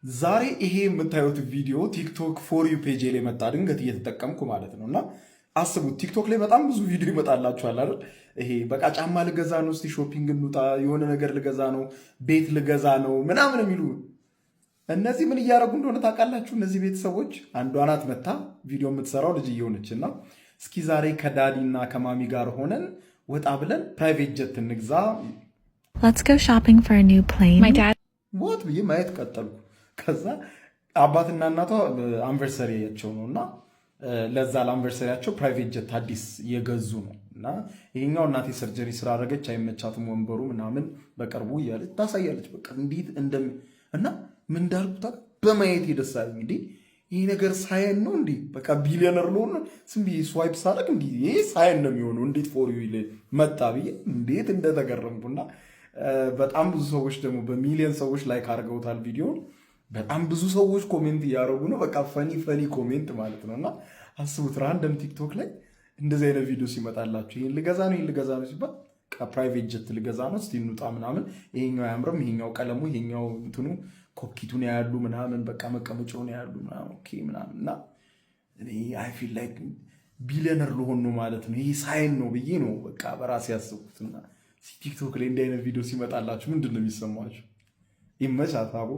ዛሬ ይሄ የምታዩት ቪዲዮ ቲክቶክ For You page ላይ መጣ፣ ድንገት እየተጠቀምኩ ማለት ነው። እና አስቡት፣ ቲክቶክ ላይ በጣም ብዙ ቪዲዮ ይመጣላችኋል አይደል? ይሄ በቃ ጫማ ልገዛ ነው፣ እስቲ shopping እንውጣ፣ የሆነ ነገር ልገዛ ነው፣ ቤት ልገዛ ነው ምናምን የሚሉ። እነዚህ ምን እያደረጉ እንደሆነ ታውቃላችሁ? እነዚህ ቤተሰቦች አንዷ ናት መታ ቪዲዮ የምትሰራው፣ ልጅ እየሆነች እና እስኪ ዛሬ ከ daddy እና ከ mommy ጋር ሆነን ወጣ ብለን private jet እንግዛ። Let's go shopping for a new plane. My dad What ብዬ ማየት ቀጠልኩ። ከዛ አባትና እናቷ anniversary ያቸው ነው እና ለዛ ለ anniversary ያቸው private jet አዲስ እየገዙ ነው እና ይሄኛው እናቴ surgery ስላደረገች አይመቻትም ወንበሩ ምናምን በቅርቡ እያለች ታሳያለች። በቃ እንዴት እንደሚ እና ምን እንዳልኩት በማየት ደስ አለኝ። እንዴ፣ ይህ ነገር sign ነው እንዴ? በቃ ቢሊዮነር ልሆን ነው። ዝም ብዬ swipe ሳደርግ እንዲህ ይህ sign ነው የሚሆነው። እንዴት For You መጣ ብዬ እንዴት እንደተገረምኩና በጣም ብዙ ሰዎች ደግሞ በሚሊዮን ሰዎች like አድርገውታል ቪዲዮን። በጣም ብዙ ሰዎች comment እያደረጉ ነው። በቃ funny funny comment ማለት ነው። እና አስቡት፣ random ቲክቶክ ላይ እንደዚህ አይነት ቪዲዮ ሲመጣላችሁ ይህን ልገዛ ነው፣ ይህን ልገዛ ነው ሲባል private jet ልገዛ ነው፣ እስቲ እንውጣ ምናምን፣ ይሄኛው አያምርም፣ ይሄኛው ቀለሙ፣ ይሄኛው እንትኑ፣ cockpit ኡን ያያሉ ምናምን፣ በቃ መቀመጫውን ያያሉ ምናምን፣ okay ምናምን። እና I feel like ቢሊዮነር ልሆን ነው ማለት ነው፣ ይሄ sign ነው ብዬ ነው በቃ በራሴ ያሰብኩት። እና ቲክቶክ ላይ እንዲህ አይነት ቪዲዮ ሲመጣላችሁ ምንድን ነው የሚሰማችሁ? ይመቻት አቦ።